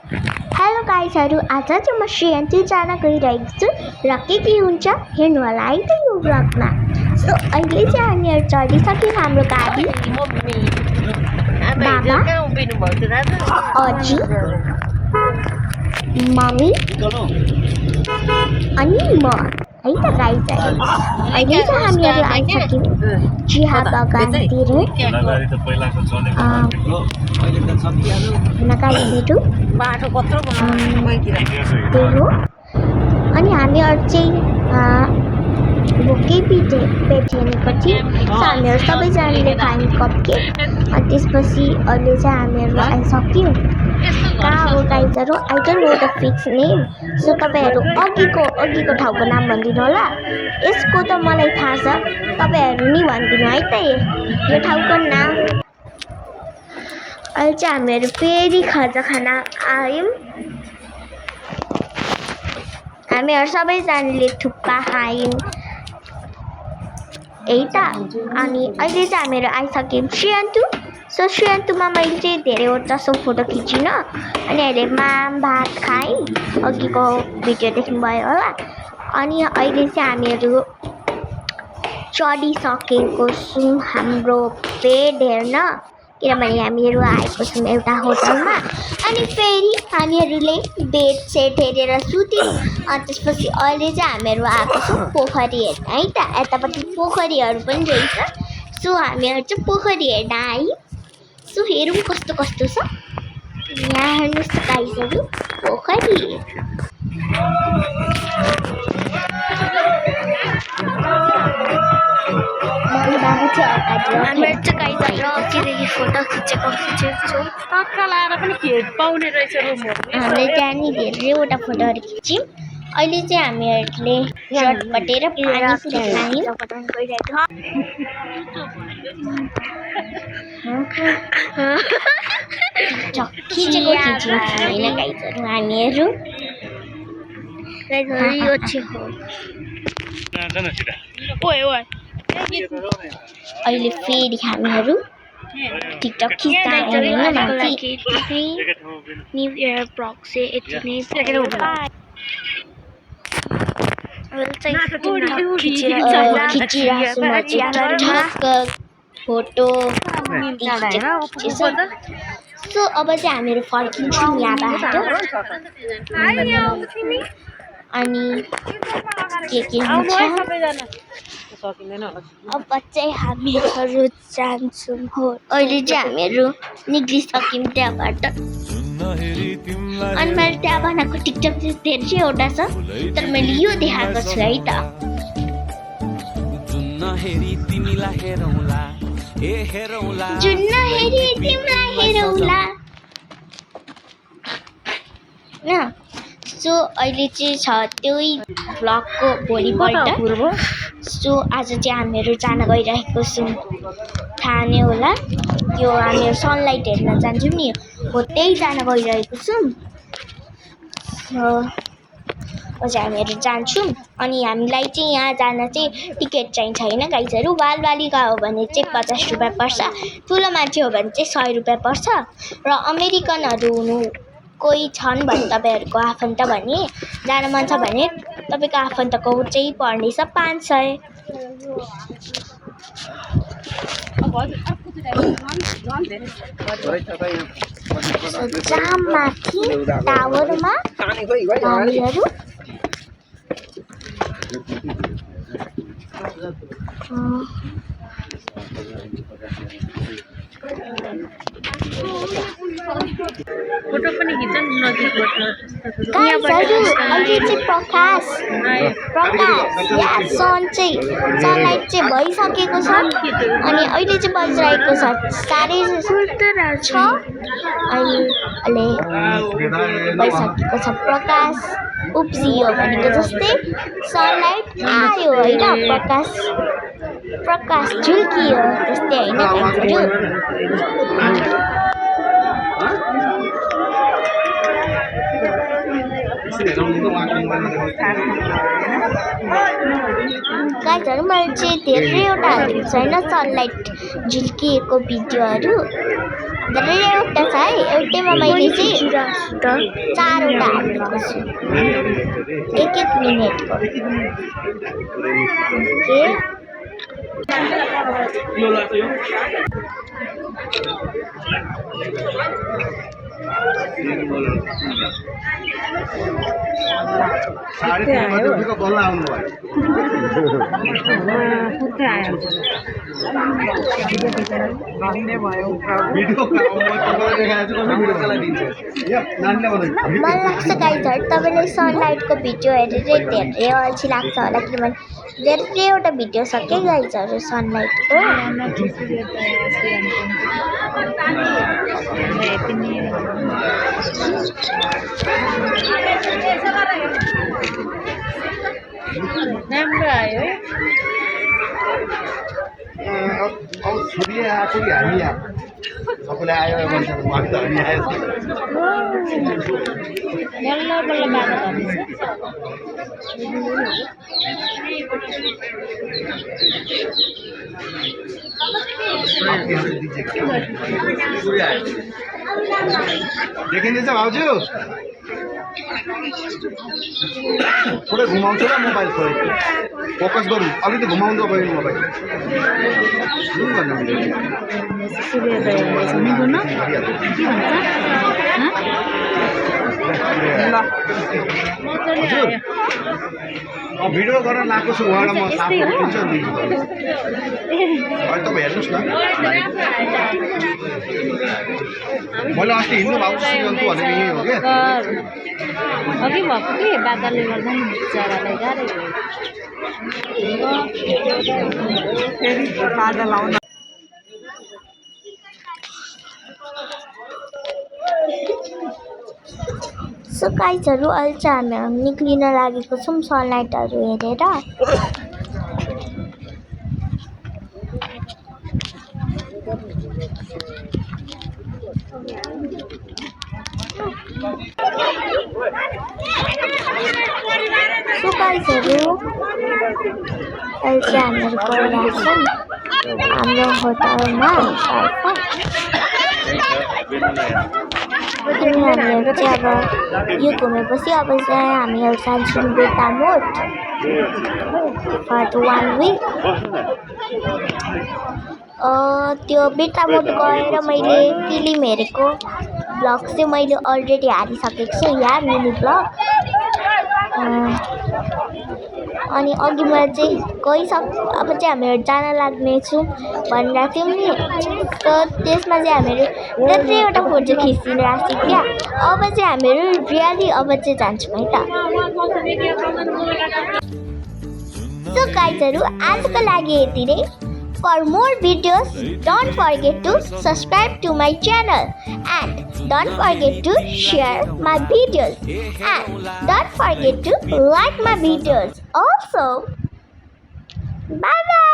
Hello गाइजहरू, आज चाहिँ म श्रीयन्ती जान गइरहेको छु र के हुन्छ हेर्नु होला है त यो ब्लगमा। सो अहिले चाहिँ हामीहरू चढिसक्यौँ हाम्रो गाडी। बाबा, अजी, मम्मी अनि म है त गाइजहरू। अहिले चाहिँ हामीहरू आइसक्यौँ चिया बगानतिर। गाडीहरू त्यही हो। अनि हामीहरू चाहिँ भोकै पेटेको थियौँ। सो हामीहरू सबैजनाले खायौँ कपकेक। अनि त्यसपछि अहिले चाहिँ हामीहरू आइसक्यौँ। कहाँ हो गाइजहरू? I don't know the fix name. So तपाईँहरू अघिको ठाउँको नाम भनिदिनु होला। यसको त मलाई थाहा छ, तपाईँहरू नि भनिदिनु है त यो ठाउँको नाम। अहिले चाहिँ हामीहरू फेरि खाजा खान आयौँ। हामीहरू सबैजनाले थुक्पा खायौँ यही त। अनि अहिले चाहिँ हामीहरू आइसक्यौँ श्रीयन्तु। सो श्रीयन्तुमा मैले चाहिँ धेरैवटा सो फोटो खिचिनँ। अनि अहिले भात खायौँ, अघिको भिडियो देख्नुभयो होला। अनि अहिले चाहिँ हामीहरू चढिसकेको छौँ हाम्रो बेड हेर्न, किनभने हामीहरू आएको छौँ एउटा होटलमा। अनि फेरि हामीहरूले बेड सेट हेरेर सुत्यौँ। अनि त्यसपछि अहिले चाहिँ हामीहरू आएको छौँ पोखरी हेर्न है त। यतापट्टि पोखरीहरू पनि रहेछ। सो हामीहरू चाहिँ पोखरी हेर्न आयौँ। सो हेरौँ कस्तो कस्तो छ। यहाँ हेर्नुहोस् त गाइजहरू, पोखरी। बाबु चाहिँ अगाडि हामीहरू चाहिँ गाइजहरू अघिदेखि फोटो खिचेको छौँ। पक्का लाएर पनि पाउने रहेछ रुमहरू। हामीले त्यहाँ नि धेरैवटा फोटोहरू खिच्यौँ। अहिले चाहिँ हामीहरूले चटपटेर पानी खायौँ। खिचेको खिच्यौँ होइन गाइजहरू हामीहरू। यो चाहिँ हो। अहिले फेरि हामीहरू टिकटक खिच्दा न्यू इयर ब्लग चाहिँ यति नै फोटो। सो अब चाहिँ हामीहरू फर्किन्छौँ यहाँबाट। अनि के हुन्छ अब चाहिँ हामीहरू जान्छौँ हो। अहिले चाहिँ हामीहरू निक्लिसक्यौँ त्यहाँबाट। अनि मैले त्यहाँ बनाएको टिकटक चाहिँ धेरैवटा छ, तर मैले यो देखाएको छु है त। जुन हेरी तिमीलाई हेरौँला न। सो अहिले चाहिँ छ त्यही भ्लगको भोलिपल्ट। सो आज चाहिँ हामीहरू जान गइरहेको छौँ, थाहा नै होला त्यो हामीहरू सनलाइट हेर्न जान्छौँ नि हो, त्यही जान गइरहेको छौँ। अझै हामीहरू जान्छौँ। अनि हामीलाई चाहिँ यहाँ जान चाहिँ टिकट चाहिन्छ होइन गाइजहरू। बालबालिका हो भने चाहिँ 50 रुपियाँ पर्छ, ठुलो मान्छे हो भने चाहिँ 100 रुपियाँ पर्छ। र अमेरिकनहरू हुनु कोही छन् भने तपाईँहरूको आफन्त भने जान मन छ भने तपाईँको आफन्तको चाहिँ पर्नेछ 500। जाममाथि टावरमा हामीहरू फोटो पनि खिच्न नजिकबाट। अहिले चाहिँ प्रकाश सनलाइट चाहिँ भइसकेको छ। अनि अहिले चाहिँ बजिरहेको छ 6:30। अहिले भइसकेको छ प्रकाश उब्जियो भनेको जस्तै सनलाइट आयो होइन। प्रकाश झुल्कियो त्यस्तै होइन गाइजहरू। गाइजहरू मैले चाहिँ धेरैवटा हालेको छैन सनलाइट झुल्किएको भिडियोहरू। धेरैवटा छ है एउटैमा मैले चाहिँ 4वटा हालेको छु एक मिनेटको के मलाई लाग्छ गाइजहरू तपाईँलाई सनलाइटको भिडियो हेरेर धेरै अल्छी लाग्छ होला किनभने धेरैवटा भिडियो छ क्या गाइजहरू सनलाइटको राम्रो आयो है अब सूर्य आएको कि हामी आएको सबैलाई आयो मान्छेको हामी त हामी आयो बल्ल बल्ल बाटो देखिँदैछ भाउजू थोरै घुमाउँछु र मोबाइल थोरै फोकस गरौँ अलिकति घुमाउँदो भयो मोबाइल सूर्योदय हुँदैछ निगुन के भन्छ भिडियो गर्न लगाएको छु उहाँलाई म साथी हुन्छ नि अहिले तपाईँ हेर्नुहोस् न मैले अस्ति हिँड्नु भएको सुगन्त भनेको यहीँ हो क्या अघि भएको कि बादलले गर्दा नि चरालाई गाह्रै फेरि बादल आउन सो गाइजहरू अहिले चाहिँ हामी निक्लिन लागेको छौँ सनलाइटहरू हेरेर सो गाइजहरू अहिले चाहिँ हामीहरू गइरहेको छौँ हाम्रो होटलमा अनि हामीहरू चाहिँ अब यो घुमेपछि अब चाहिँ हामीहरू जान्छौँ बेतामोड फर 1 विक त्यो बेतामोड गएर मैले फिल्म हेरेको ब्लग चाहिँ मैले अलरेडी हालिसकेको छु यहाँ मिनी ब्लग अनि अघि म चाहिँ अब चाहिँ हामीहरू जान लाग्नेछौँ भनेर थियौँ नि त्यसमा चाहिँ हामीहरू धेरैवटा फोटो खिचिरहेको थियौँ क्या अब चाहिँ हामीहरू रियली अब चाहिँ जान्छौँ है त सो गाइजहरू आजको लागि यति नै For more videos, don't forget to subscribe to my channel and don't forget to share my videos and don't forget to like my videos also. Bye bye.